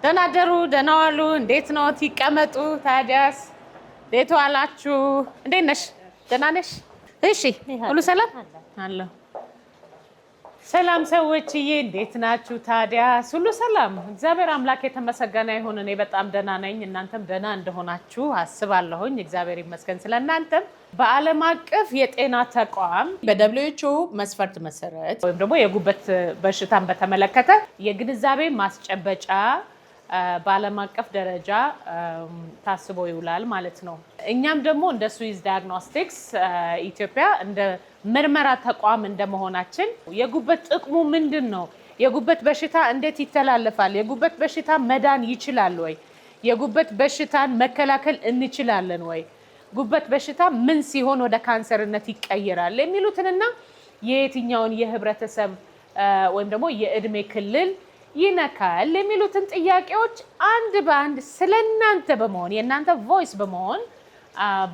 ደህና አደሩ፣ ደህና ዋሉ። እንዴት ኖት? ይቀመጡ። ታዲያስ እንዴት ዋላችሁ? እንዴት ነሽ? ደህና ነሽ? እሺ፣ ሁሉ ሰላም አለሁ። ሰላም ሰዎችዬ፣ እንዴት ናችሁ? ታዲያስ ሁሉ ሰላም? እግዚአብሔር አምላክ የተመሰገነ ይሁን። እኔ በጣም ደህና ነኝ፣ እናንተም ደህና እንደሆናችሁ አስባለሁኝ። እግዚአብሔር ይመስገን ስለ እናንተም። በዓለም አቀፍ የጤና ተቋም በ WHO መስፈርት መሰረት ወይም ደግሞ የጉበት በሽታን በተመለከተ የግንዛቤ ማስጨበጫ በዓለም አቀፍ ደረጃ ታስቦ ይውላል ማለት ነው። እኛም ደግሞ እንደ ስዊዝ ዳያግኖስቲክስ ኢትዮጵያ እንደ ምርመራ ተቋም እንደመሆናችን የጉበት ጥቅሙ ምንድን ነው? የጉበት በሽታ እንዴት ይተላለፋል? የጉበት በሽታ መዳን ይችላል ወይ? የጉበት በሽታን መከላከል እንችላለን ወይ? ጉበት በሽታ ምን ሲሆን ወደ ካንሰርነት ይቀየራል? የሚሉትንና የየትኛውን የህብረተሰብ ወይም ደግሞ የእድሜ ክልል ይነካል የሚሉትን ጥያቄዎች አንድ በአንድ ስለእናንተ በመሆን፣ የእናንተ voice በመሆን፣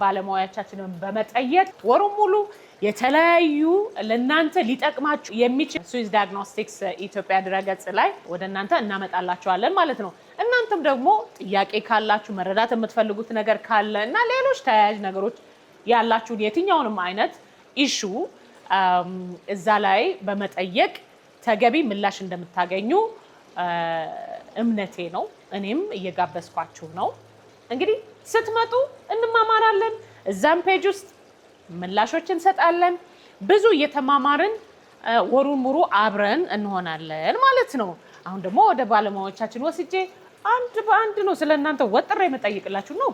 ባለሙያዎቻችንን በመጠየቅ ወሩን ሙሉ የተለያዩ ለእናንተ ሊጠቅማችሁ የሚችል ስዊዝ ዳያግኖስቲክስ ኢትዮጵያ ድረገጽ ላይ ወደ እናንተ እናመጣላችኋለን ማለት ነው። እናንተም ደግሞ ጥያቄ ካላችሁ፣ መረዳት የምትፈልጉት ነገር ካለ እና ሌሎች ተያያዥ ነገሮች ያላችሁን የትኛውንም አይነት issue እዛ ላይ በመጠየቅ ተገቢ ምላሽ እንደምታገኙ እምነቴ ነው። እኔም እየጋበዝኳችሁ ነው። እንግዲህ ስትመጡ እንማማራለን። እዛም page ውስጥ ምላሾች እንሰጣለን። ብዙ እየተማማርን ወሩን ሙሉ አብረን እንሆናለን ማለት ነው። አሁን ደግሞ ወደ ባለሙያዎቻችን ወስጄ አንድ በአንድ ነው ስለ እናንተ ወጥሬ የምጠይቅላችሁ ነው።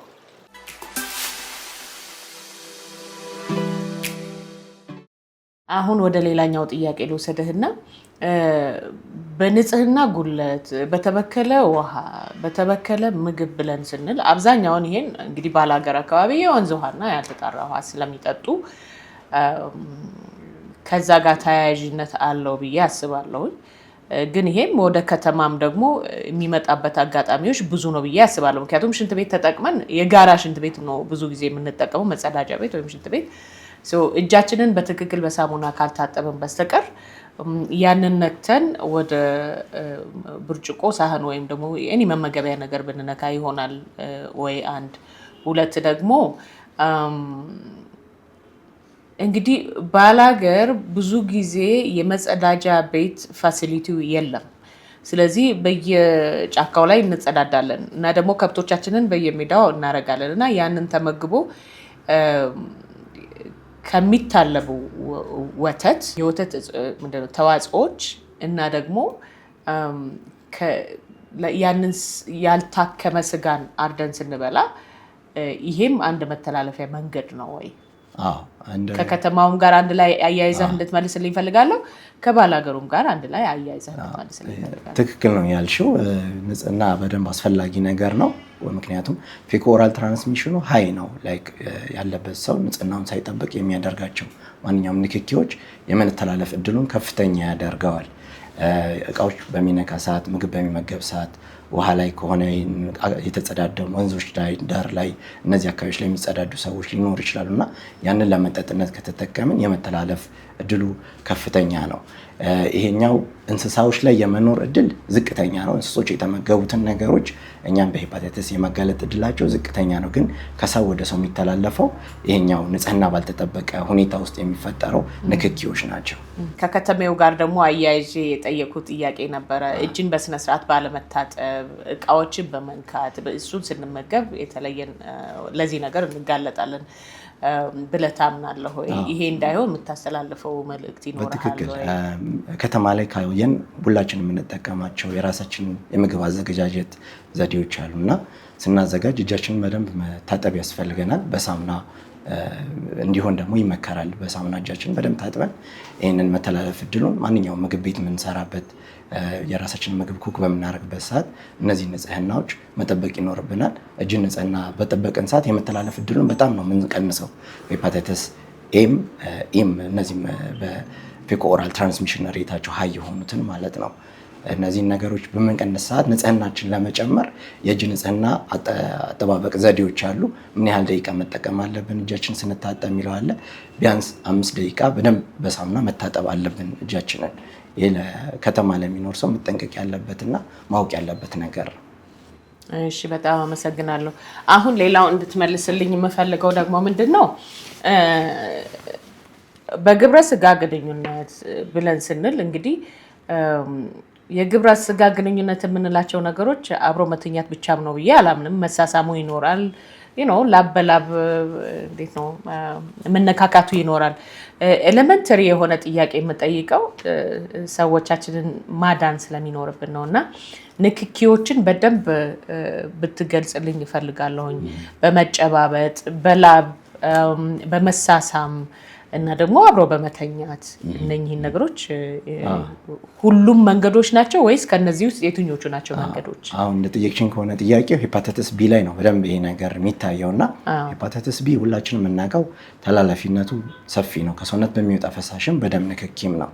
አሁን ወደ ሌላኛው ጥያቄ ልውሰድህና በንጽህና ጉድለት፣ በተበከለ ውሃ፣ በተበከለ ምግብ ብለን ስንል አብዛኛውን ይሄን እንግዲህ ባላገር አካባቢ የወንዝ ውሃና ያልተጣራ ውሃ ስለሚጠጡ ከዛ ጋር ተያያዥነት አለው ብዬ አስባለሁኝ። ግን ይሄም ወደ ከተማም ደግሞ የሚመጣበት አጋጣሚዎች ብዙ ነው ብዬ አስባለሁ። ምክንያቱም ሽንት ቤት ተጠቅመን፣ የጋራ ሽንት ቤት ነው ብዙ ጊዜ የምንጠቀመው፣ መጸዳጃ ቤት ወይም ሽንት ቤት፣ so እጃችንን በትክክል በሳሙና ካልታጠብን በስተቀር ያንን ነክተን ወደ ብርጭቆ፣ ሳህን ወይም ደግሞ any መመገቢያ ነገር ብንነካ ይሆናል ወይ? አንድ ሁለት ደግሞ እንግዲህ ባላገር ብዙ ጊዜ የመጸዳጃ ቤት facility ው የለም። ስለዚህ በየጫካው ላይ እንጸዳዳለን እና ደግሞ ከብቶቻችንን በየሜዳው እናረጋለን እና ያንን ተመግቦ ከሚታለቡ ወተት፣ የወተት ምንድነው ተዋጽኦዎች እና ደግሞ ያንን ያልታከመ ስጋን አርደን ስንበላ ይሄም አንድ መተላለፊያ መንገድ ነው ወይ? አዎ። ከከተማውም ጋር አንድ ላይ አያይዘህ እንድትመልስልኝ እፈልጋለሁ። ከባላገሩም ጋር አንድ ላይ አያይዘህ እንድትመልስልኝ እፈልጋለሁ። ትክክል ነው ያልሽው። ንጽህና በደንብ አስፈላጊ ነገር ነው። ምክንያቱም feco oral transmission ኑ high ነው። Like ያለበት ሰው ንጽህናውን ሳይጠብቅ የሚያደርጋቸው ማንኛውም ንክኪዎች የመተላለፍ እድሉን ከፍተኛ ያደርገዋል። እቃዎች በሚነካ ሰዓት፣ ምግብ በሚመገብ ሰዓት፣ ውሃ ላይ ከሆነ የተጸዳደው፣ ወንዞች ላይ ዳር ላይ እነዚህ አካባቢዎች ላይ የሚጸዳዱ ሰዎች ሊኖሩ ይችላሉ እና ያንን ለመጠጥነት ከተጠቀምን የመተላለፍ እድሉ ከፍተኛ ነው። ይሄኛው እንስሳዎች ላይ የመኖር እድል ዝቅተኛ ነው። እንስሶች የተመገቡትን ነገሮች እኛም በሄፓታይተስ የመጋለጥ እድላቸው ዝቅተኛ ነው። ግን ከሰው ወደ ሰው የሚተላለፈው ይሄኛው ንጽህና ባልተጠበቀ ሁኔታ ውስጥ የሚፈጠረው ንክኪዎች ናቸው። ከከተሜው ጋር ደግሞ አያይዤ የጠየኩት ጥያቄ ነበረ። እጅን በስነስርዓት ባለመታጠብ፣ እቃዎችን በመንካት፣ እሱን ስንመገብ የተለየን ለዚህ ነገር እንጋለጣለን ብለህ ታምናለህ ወይ? ይሄ እንዳይሆን የምታስተላልፈው መልእክት ይኖርሃል በትክክል። ወይ? ከተማ ላይ ካየን ሁላችን የምንጠቀማቸው የራሳችን የምግብ አዘገጃጀት ዘዴዎች አሉ እና ስናዘጋጅ እጃችንን በደንብ መታጠብ ያስፈልገናል። በሳሙና እንዲሆን ደግሞ ይመከራል። በሳሙና እጃችንን በደንብ ታጥበን ይህንን መተላለፍ እድሉን ማንኛውም ምግብ ቤት የምንሰራበት፣ የራሳችንን ምግብ cook በምናደርግበት ሰዓት እነዚህ ንጽህናዎች መጠበቅ ይኖርብናል። እጅን ንጽህና በጠበቅን ሰዓት የመተላለፍ እድሉን በጣም ነው የምንቀንሰው። ሄፓታይተስ ኤም፣ ኢም እነዚህም በ feco oral transmission rate ኣቸው high የሆኑትን ማለት ነው። እነዚህን ነገሮች በምንቀንስ ሰዓት ንጽህናችን ለመጨመር የእጅ ንጽህና አጠባበቅ ዘዴዎች አሉ። ምን ያህል ደቂቃ መጠቀም አለብን እጃችን ስንታጠብ የሚለው አለ። ቢያንስ 5 ደቂቃ በደንብ በሳሙና መታጠብ አለብን እጃችንን። ይህ ለከተማ ለሚኖር ሰው መጠንቀቅ ያለበትና ማወቅ ያለበት ነገር ነው። እሺ፣ በጣም አመሰግናለሁ። አሁን ሌላው እንድትመልስልኝ የምፈልገው ደግሞ ምንድን ነው፣ በግብረ ስጋ ግንኙነት ብለን ስንል እንግዲህ የግብረ ስጋ ግንኙነት የምንላቸው ነገሮች አብሮ መተኛት ብቻም ነው ብዬ አላምንም። መሳሳሙ ይኖራል፣ ላብ በላብ እንዴት ነው መነካካቱ ይኖራል። Elementary የሆነ ጥያቄ የምጠይቀው ሰዎቻችንን ማዳን ስለሚኖርብን ነው እና ንክኪዎችን በደንብ ብትገልጽልኝ እፈልጋለሁኝ። በመጨባበጥ፣ በላብ፣ በመሳሳም እና ደግሞ አብሮ በመተኛት እነኚህን ነገሮች ሁሉም መንገዶች ናቸው ወይስ ከነዚህ ውስጥ የትኞቹ ናቸው መንገዶች? አሁን እንደ ጠየቅሽኝ ከሆነ ጥያቄው hepatitis B ላይ ነው በደንብ ይሄ ነገር የሚታየው እና hepatitis B ሁላችንም የምናውቀው ተላላፊነቱ ሰፊ ነው። ከሰውነት በሚወጣ ፈሳሽም በደም ንክኪም ነው።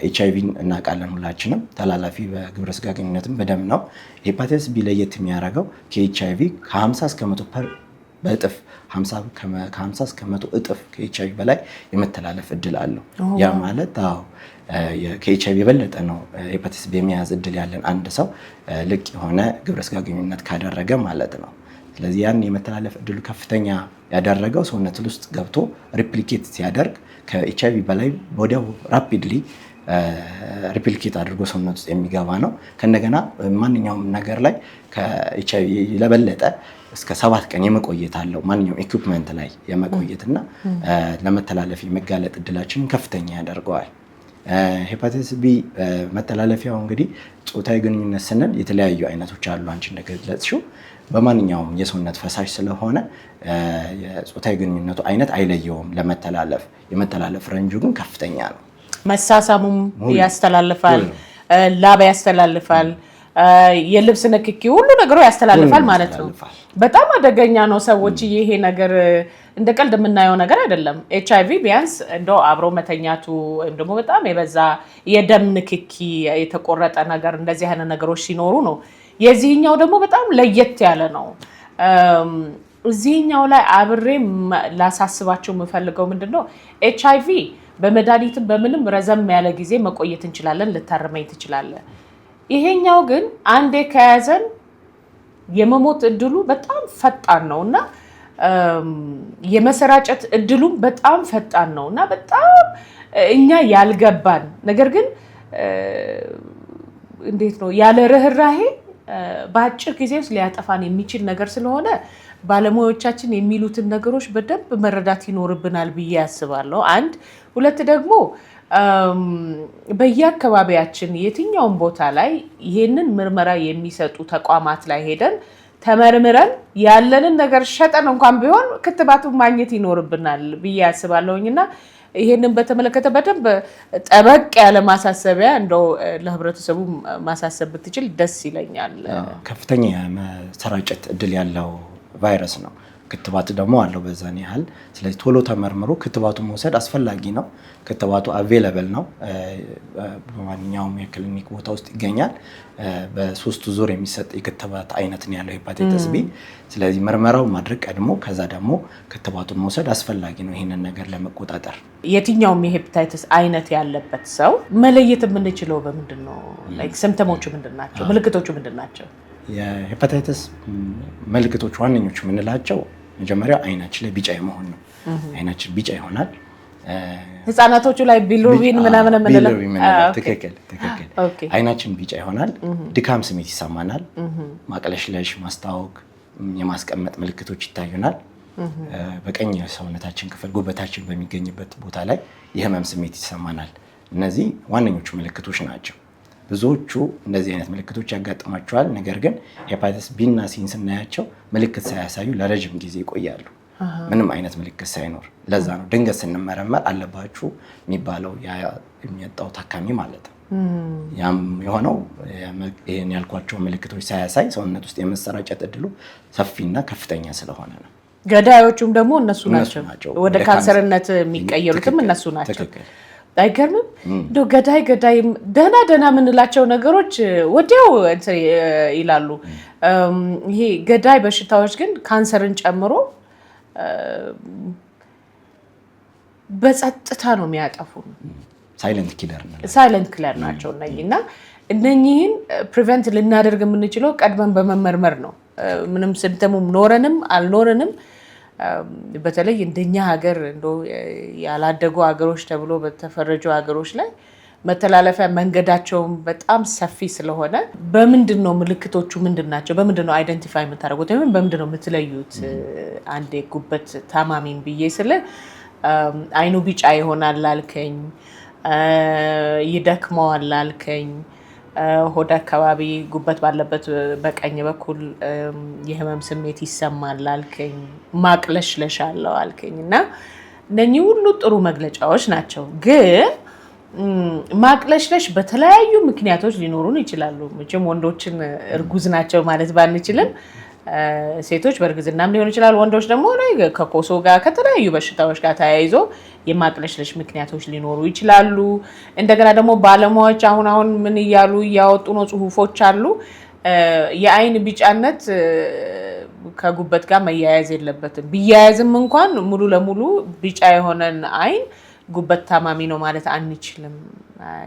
ኤች አይ ቪን እናውቃለን ሁላችንም፣ ተላላፊ በግብረ ስጋ ግንኙነትም በደም ነው። Hepatitis B ለየት የሚያደርገው ከኤች አይ ቪ ከ50 እስከ 100 በእጥፍ፣ ከ50 እስከ 100 እጥፍ ከኤች አይቪ በላይ የመተላለፍ እድል አለው። ያ ማለት አዎ ከኤች አይቪ የበለጠ ነው hepatitis B የመያዝ እድል ያለን አንድ ሰው ልቅ የሆነ ግብረ ስጋ ግንኙነት ካደረገ ማለት ነው። ስለዚህ ያን የመተላለፍ እድሉ ከፍተኛ ያደረገው ሰውነት ውስጥ ገብቶ replicate ሲያደርግ ከኤች አይቪ በላይ ወዲያው rapidly replicate አድርጎ ሰውነት ውስጥ የሚገባ ነው። ከእንደገና ማንኛውም ነገር ላይ ከኤች አይቪ ለበለጠ እስከ 7 ቀን የመቆየት አለው። ማንኛውም equipment ላይ የመቆየት እና ለመተላለፍ የመጋለጥ እድላችንን ከፍተኛ ያደርገዋል። Hepatitis B መተላለፊያው እንግዲህ ጾታዊ ግንኙነት ስንል የተለያዩ አይነቶች አሉ። አንቺ እንደገለጽሽው በማንኛውም የሰውነት ፈሳሽ ስለሆነ የጾታዊ ግንኙነቱ አይነት አይለየውም ለመተላለፍ። የመተላለፍ range ኡ ግን ከፍተኛ ነው። መሳሳሙም ያስተላልፋል፣ ላብ ያስተላልፋል፣ የልብስ ንክኪ ሁሉ ነገሩ ያስተላልፋል ማለት ነው። በጣም አደገኛ ነው። ሰዎች ይሄ ነገር እንደ ቀልድ የምናየው ነገር አይደለም። ኤች አይ ቪ ቢያንስ እንደው አብሮ መተኛቱ ወይም ደግሞ በጣም የበዛ የደም ንክኪ፣ የተቆረጠ ነገር እንደዚህ አይነት ነገሮች ሲኖሩ ነው። የዚህኛው ደግሞ በጣም ለየት ያለ ነው። እዚህኛው ላይ አብሬ ላሳስባቸው የምፈልገው ምንድን ነው፣ ኤች አይ ቪ በመድኃኒትም በምንም ረዘም ያለ ጊዜ መቆየት እንችላለን፣ ልታርመኝ ትችላለህ። ይሄኛው ግን አንዴ ከያዘን የመሞት እድሉ በጣም ፈጣን ነው እና የመሰራጨት እድሉም በጣም ፈጣን ነው እና በጣም እኛ ያልገባን ነገር ግን እንዴት ነው ያለ ርህራሄ በአጭር ጊዜ ውስጥ ሊያጠፋን የሚችል ነገር ስለሆነ ባለሙያዎቻችን የሚሉትን ነገሮች በደንብ መረዳት ይኖርብናል ብዬ አስባለሁ። አንድ፣ ሁለት ደግሞ በየአካባቢያችን የትኛውም ቦታ ላይ ይሄንን ምርመራ የሚሰጡ ተቋማት ላይ ሄደን ተመርምረን ያለንን ነገር ሸጠን እንኳን ቢሆን ክትባቱን ማግኘት ይኖርብናል ብዬ አስባለሁኝ እና ይሄንን በተመለከተ በደንብ ጠበቅ ያለ ማሳሰቢያ እንደው ለህብረተሰቡ ማሳሰብ ብትችል ደስ ይለኛል። ከፍተኛ የመሰራጨት እድል ያለው ቫይረስ ነው። ክትባት ደግሞ አለው በዛን ያህል። ስለዚህ ቶሎ ተመርምሮ ክትባቱ መውሰድ አስፈላጊ ነው። ክትባቱ available ነው፣ በማንኛውም የክሊኒክ ቦታ ውስጥ ይገኛል። በሶስቱ ዙር የሚሰጥ የክትባት አይነት ነው ያለው hepatitis B። ስለዚህ ምርመራው ማድረግ ቀድሞ ከዛ ደግሞ ክትባቱን መውሰድ አስፈላጊ ነው ይህንን ነገር ለመቆጣጠር። የትኛውም የሄፓታይተስ አይነት ያለበት ሰው መለየት የምንችለው በምንድን ነው? Symptom ኦቹ ምንድን ናቸው? ምልክቶቹ ምንድን ናቸው? የሄፓታይተስ ምልክቶች ዋነኞቹ የምንላቸው መጀመሪያው አይናችን ላይ ቢጫ የመሆን ነው። አይናችን ቢጫ ይሆናል። ህጻናቶቹ ላይ bilirubin ምናምን የምንለው። ትክክል ትክክል። አይናችን ቢጫ ይሆናል። ድካም ስሜት ይሰማናል። ማቅለሽለሽ፣ ማስታወክ፣ የማስቀመጥ ምልክቶች ይታዩናል። በቀኝ የሰውነታችን ክፍል ጉበታችን በሚገኝበት ቦታ ላይ የህመም ስሜት ይሰማናል። እነዚህ ዋነኞቹ ምልክቶች ናቸው። ብዙዎቹ እንደዚህ አይነት ምልክቶች ያጋጥማቸዋል። ነገር ግን hepatitis B እና C ን ስናያቸው ምልክት ሳያሳዩ ለረጅም ጊዜ ይቆያሉ፣ ምንም አይነት ምልክት ሳይኖር። ለዛ ነው ድንገት ስንመረመር አለባችሁ የሚባለው የሚያጣው ታካሚ ማለት ነው። ያም የሆነው ይህን ያልኳቸው ምልክቶች ሳያሳይ ሰውነት ውስጥ የመሰራጨት እድሉ ሰፊና ከፍተኛ ስለሆነ ነው። ገዳዮቹም ደግሞ እነሱ ናቸው። ወደ ካንሰርነት የሚቀየሩትም እነሱ ናቸው። አይገርምም? እንደው ገዳይ ገዳይ ደህና ደህና የምንላቸው ነገሮች ወዲያው ይላሉ። ይሄ ገዳይ በሽታዎች ግን ካንሰርን ጨምሮ በጸጥታ ነው የሚያጠፉ። Silent killer Silent killer ናቸው እነኚህ እና እነኚህን prevent ልናደርግ የምንችለው ቀድመን በመመርመር ነው። ምንም symptom ኡም ኖረንም አልኖረንም፣ በተለይ እንደኛ ሀገር እንደው ያላደጉ ሀገሮች ተብሎ በተፈረጁ ሀገሮች ላይ መተላለፊያ መንገዳቸውን በጣም ሰፊ ስለሆነ በምንድን ነው፣ ምልክቶቹ ምንድን ናቸው? በምንድን ነው identify የምታደርጉት ወይም በምንድን ነው የምትለዩት? አንድ የጉበት ታማሚን ብዬ ስል አይኑ ቢጫ ይሆናል አልከኝ፣ ይደክመዋል አልከኝ፣ ሆድ አካባቢ ጉበት ባለበት በቀኝ በኩል የህመም ስሜት ይሰማል አልከኝ፣ ማቅለሽለሽ አለው አልከኝ እና እነኚህ ሁሉ ጥሩ መግለጫዎች ናቸው። ግን ማቅለሽለሽ በተለያዩ ምክንያቶች ሊኖሩን ይችላሉ። መቼም ወንዶችን እርጉዝ ናቸው ማለት ባንችልም ሴቶች በእርግዝናም ሊሆን ይችላል። ወንዶች ደግሞ ከኮሶ ጋር፣ ከተለያዩ በሽታዎች ጋር ተያይዞ የማቅለሽለሽ ምክንያቶች ሊኖሩ ይችላሉ። እንደገና ደግሞ ባለሙያዎች አሁን አሁን ምን እያሉ እያወጡ ነው፣ ጽሁፎች አሉ። የአይን ቢጫነት ከጉበት ጋር መያያዝ የለበትም። ቢያያዝም እንኳን ሙሉ ለሙሉ ቢጫ የሆነን አይን ጉበት ታማሚ ነው ማለት አንችልም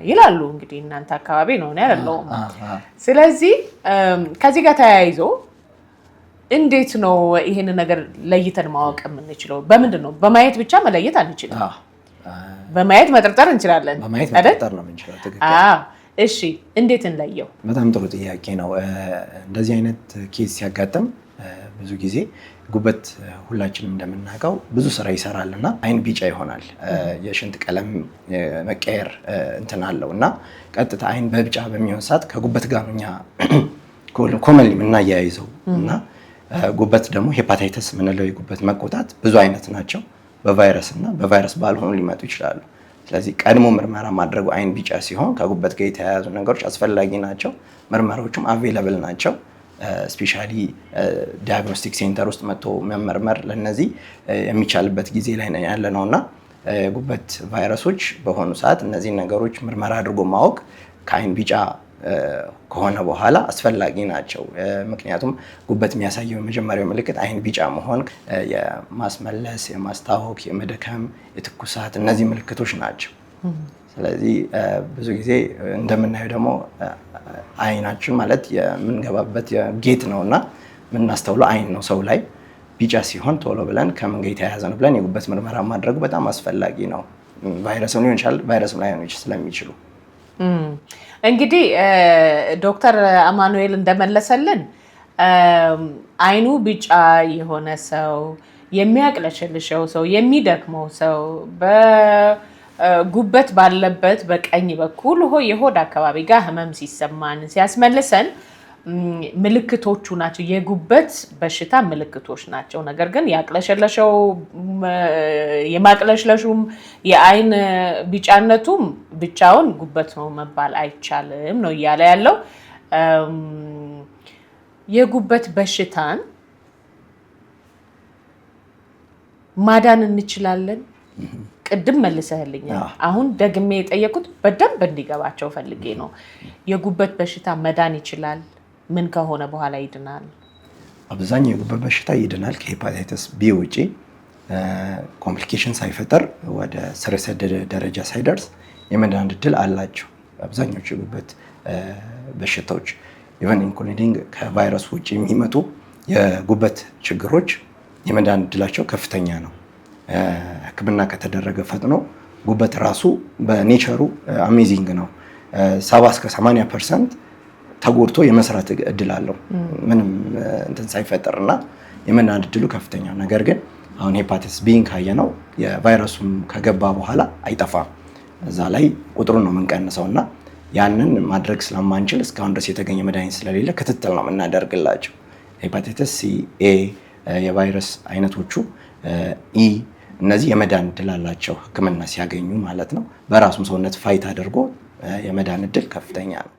ይላሉ። እንግዲህ እናንተ አካባቢ ነው፣ እኔ አይደለሁም። ስለዚህ ከዚህ ጋር ተያይዞ እንዴት ነው ይሄንን ነገር ለይተን ማወቅ የምንችለው? በምንድን ነው? በማየት ብቻ መለየት አንችልም። በማየት መጠርጠር እንችላለን። በማየት መጠርጠር ነው የምንችለው። ትክክል። እሺ፣ እንዴት እንለየው? በጣም ጥሩ ጥያቄ ነው። እንደዚህ አይነት case ሲያጋጥም ብዙ ጊዜ ጉበት ሁላችንም እንደምናውቀው ብዙ ስራ ይሰራል እና አይን ቢጫ ይሆናል። የሽንት ቀለም መቀየር እንትን አለው እና ቀጥታ አይን በቢጫ በሚሆን ሰዓት ከጉበት ጋር ነው እኛ commonly የምናያይዘው። እና ጉበት ደግሞ ሄፓታይተስ የምንለው የጉበት መቆጣት ብዙ አይነት ናቸው። በቫይረስ እና በቫይረስ ባልሆኑ ሊመጡ ይችላሉ። ስለዚህ ቀድሞ ምርመራ ማድረጉ አይን ቢጫ ሲሆን ከጉበት ጋር የተያያዙ ነገሮች አስፈላጊ ናቸው። ምርመራዎቹም available ናቸው። Specially diagnostic center ውስጥ መጥቶ መመርመር ለነዚህ የሚቻልበት ጊዜ ላይ ያለ ነው እና የጉበት ቫይረሶች በሆኑ ሰዓት እነዚህን ነገሮች ምርመራ አድርጎ ማወቅ ከአይን ቢጫ ከሆነ በኋላ አስፈላጊ ናቸው። ምክንያቱም ጉበት የሚያሳየው የመጀመሪያው ምልክት አይን ቢጫ መሆን፣ የማስመለስ፣ የማስታወክ፣ የመድከም፣ የትኩሳት እነዚህ ምልክቶች ናቸው። ስለዚህ ብዙ ጊዜ እንደምናየው ደግሞ አይናችን ማለት የምንገባበት gate ነው እና የምናስተውለው አይን ነው። ሰው ላይ ቢጫ ሲሆን ቶሎ ብለን ከምን ጋር የተያያዘ ነው ብለን የጉበት ምርመራ ማድረጉ በጣም አስፈላጊ ነው። ቫይረስም ሊሆን ይችላል፣ ቫይረስም ላይሆን ስለሚችሉ። እንግዲህ ዶክተር አማኑኤል እንደመለሰልን አይኑ ቢጫ የሆነ ሰው፣ የሚያቅለሸልሸው ሰው፣ የሚደክመው ሰው፣ በጉበት ባለበት በቀኝ በኩል የሆድ አካባቢ ጋር ህመም ሲሰማን፣ ሲያስመልሰን ምልክቶቹ ናቸው። የጉበት በሽታ ምልክቶች ናቸው። ነገር ግን ያቅለሸለሸው የማቅለሽለሹም የአይን ቢጫነቱም ብቻውን ጉበት ነው መባል አይቻልም ነው እያለ ያለው። የጉበት በሽታን ማዳን እንችላለን? ቅድም መልሰህልኛል። አሁን ደግሜ የጠየኩት በደንብ እንዲገባቸው ፈልጌ ነው። የጉበት በሽታ መዳን ይችላል? ምን ከሆነ በኋላ ይድናል? አብዛኛው የጉበት በሽታ ይድናል። ከ hepatitis B ውጪ complication ሳይፈጠር፣ ወደ ስር የሰደደ ደረጃ ሳይደርስ የመዳን እድል አላቸው። አብዛኞቹ የጉበት በሽታዎች even including ከቫይረስ ውጭ የሚመጡ የጉበት ችግሮች የመዳን እድላቸው ከፍተኛ ነው። ሕክምና ከተደረገ ፈጥኖ ጉበት ራሱ በ nature ኡ amazing ነው። 70 እስከ 80% ተጎድቶ የመስራት እድል አለው ምንም እንትን ሳይፈጠር እና የመዳን እድሉ ከፍተኛ ነው። ነገር ግን አሁን hepatitis B ን ካየነው የቫይረሱም ከገባ በኋላ አይጠፋም። እዛ ላይ ቁጥሩን ነው የምንቀንሰው እና ያንን ማድረግ ስለማንችል፣ እስካሁን ድረስ የተገኘ መድኃኒት ስለሌለ ክትትል ነው የምናደርግላቸው። Hepatitis C፣ A የቫይረስ አይነቶቹ፣ E እነዚህ የመዳን እድል አላቸው ሕክምና ሲያገኙ ማለት ነው። በራሱም ሰውነት fight አድርጎ የመዳን እድል ከፍተኛ ነው።